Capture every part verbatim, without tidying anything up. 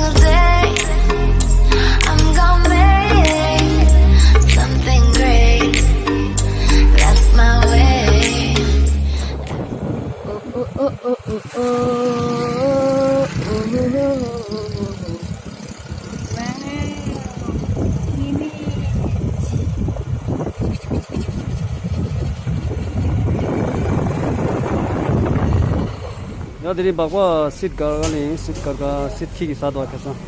Day, I'm gonna make something great. That's my way. ཡང་དེ་རིང་སྦག་སྦག་སིད་སྒར་ག་ལ་ཡིན། སིད་སྒར་ག་སིད་ཁྱི་གི་ས་དོ་ཁ་སང་།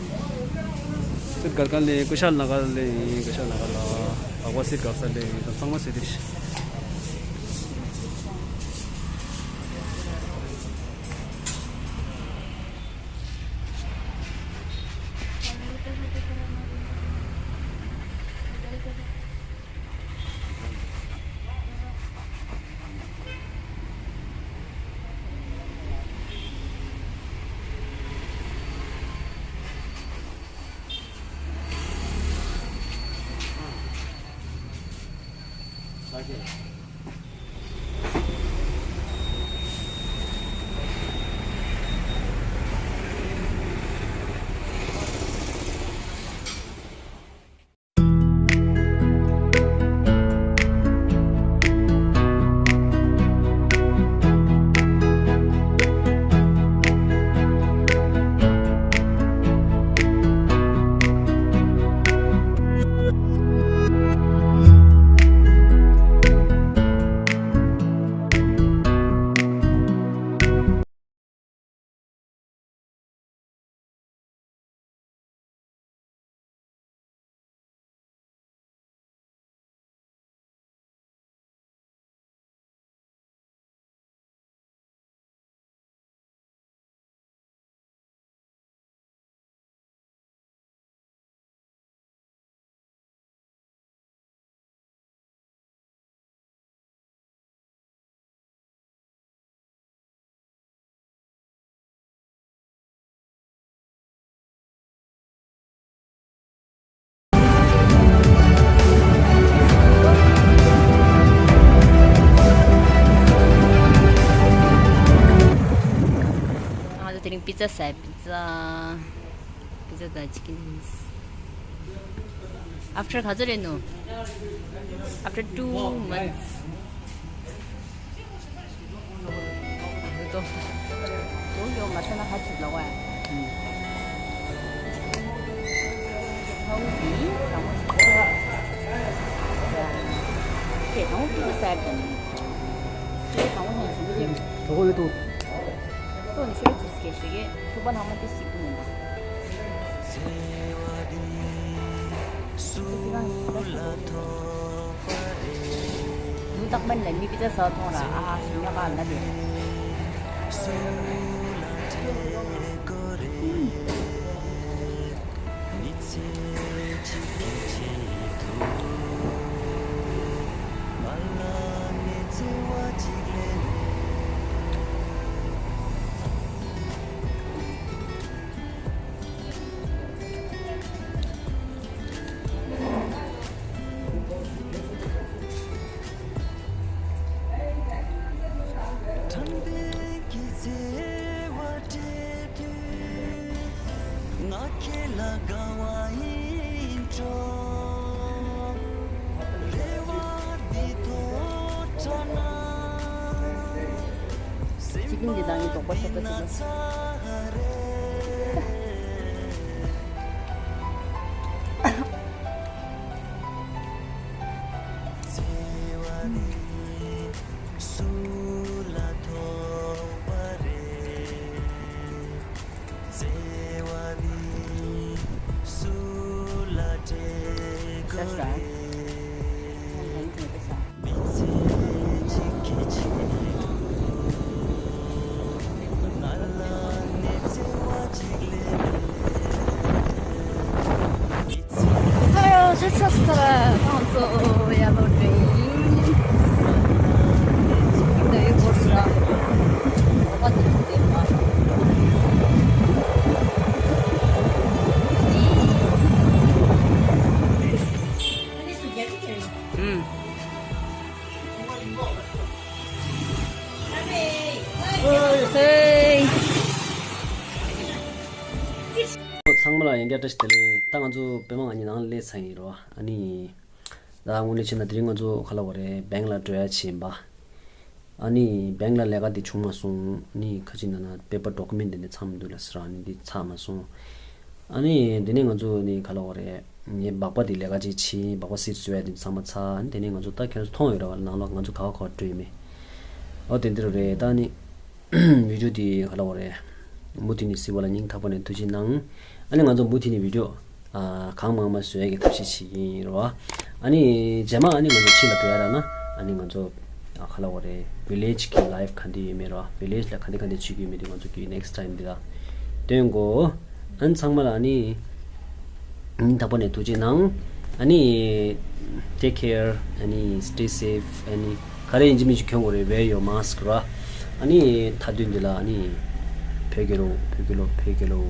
སིད་སྒར་ག་ལ་ཡིན། ཀུ་ཤལ་ན་ག་ལ་ཡིན། ཀུ་ཤལ་ན་ག་ལ་སྦག་སྦག་སིད་སྒར་ས་ལ་ཡིན། ད་ཚང་མ་སིད་དེ་ཤི། ང་ཚོ་དེ་རིང་པི་ཛ་ཟ། པི་ཛ། པི་ཛ་དང་ཅི་ཀེན་ཝིངས། After ག་ཚོད་རེད་ནོ། After two months། ཏོ། ཏོ་ཡོ་མ་ས་ན་ཧ་ཅིག་ལ་བ། ཧ་འུ་དི་དང་པོ་ཞིག་ཟ། ཁྱེད་དང་པོ་པི་ཛ་ཟ་དང་། ཁྱེད་དང་པོ་ནང་ཞིག་མི་ལེམ། གྲོགས་པོ་ཡོད་དོ། ཏོ་ནི་ཤོད་ཅིག་སྐད་ཤིག་གེ་ཐུག་པ་ནང་མ་དེ་སིག་པོ་མིན་པ། ནུ་རྟག་པར་ལ་མི་པི་ཙ་ཟ་ཐོང་ར་ཨ་ཧ་ཤི་ཉོ་ག་ལ་དེ། ཅི་ཀིན་འདི་དང་ངའི་དོགས་པ་ཤོར་ད་ཅི་ལ། Hello, this is the Council Yellow Dream. The airport. What is the name? ཧེ། ཡང་བསྐྱར་བཀྲ་ཤིས་བདེ་ལེགས། ད་ང་ཚོ་པད་མ་ང་གཉིས་ནང་ལ་སླེབས་ཚར་ཡིན་རོ། ཨ་ནི། ད་དངོས་གནས་བྱས་ན་དེ་རིང་ང་ཚོ་ག་ལབ་དགོས་རེད། བེང་ལ་འགྲོ་ཡ་བྱས་ཡིན་པ། ཨ་ནི་བེང་ལ་ལས་ཀ་དེ་བྱུང་མ་སོང་། ཨ་ནི་ཁ་ཅིག་ན་ན་པེ་པར་ཌོ་ཀུ་མེན་ཊི་དེ་འདྲ་ཚང་མི་འདུག་ལབ་ཟེར། ཨ་ནི་འདི་ཚར་མ་སོང་། ཨ་ནི་དེ་ནས་ང་ཚོ་ནི་ག་ལབ་དགོས་རེད། ངའི་སྦག་སྦག་དེ་ལས་ཀ་ཅིག་བྱས། སྦག་སྦག་སིད་བཟོ་ཡ་དེ་ཚང་མ་ཚར། ཨ་ནི་དེ་ནས་ང་ཚོ་ད་ཁྱེད་ཚོ་མཐོང་ཡོད་རེད་བ། ནང་ལོགས་ང་ཚོ་ག་བ་ག་བ་འགྲོ་ཡོད་མེད། ཨོ་དེ་འདྲ་རེད། ད་ནི་བི་ཌིའོ་དེ་ག་ལབ་དགོས་རེད། མུ་མཐུད་ནས་གཟིགས་པ་ལ་སྙིང་ཐག་པ་ནས་ཐུགས་རྗེ་གནང་། ཨ་ནི་ང་ཚོ་མུ་མཐུད་ནས་བི་ཌིའོ་ཨ་གང་མང་མང་བཟོ་ཡ་གི་ཐབས་ཤེས་བྱེད་ཀྱི་ཡིན་རོ། ཨ་ནི་རྗེས་མ་ཨ་ནི་ང་ཚོ་ཕྱི་ལ་འགྲོ་ཡ་རག་ན། ཨ་ནི་ང་ཚོ་ཨ་ག་ལབ་དགོས་རེད། བི་ལེཇ་གི་ལའིབ་ག་འདྲ་ཡོད་མེད་རོ། བི་ལེཇ་ལ་ག་འདྲ་ག་འདྲ་བྱེད་ཀྱི་ཡོད་མེད་དེ་ང་ཚོ་གི་ནེག་སི་ཊའིམ་འདི་ལ་སྟོན་གོ། ཨ་ནི་ཚང་མ་ལ་ཨ་ནི་སྙིང་ཐག་པ་ནས་ཐུགས་རྗེ་གནང་། ཨ་ནི་take care། ཨ་ནི་stay safe། ཨ་ནི་ག་རེ་ཡིན་གཅིག་མིན་གཅིག་གྱོན་དགོས་རེད། wear your mask ར། ཨ་ནི་མཐའ་དོན་འདི་ལ་ཨ་ནི་བོད་རྒྱལ་ལོ། བོད་རྒྱལ་ལོ། བོད་རྒྱལ་ལོ།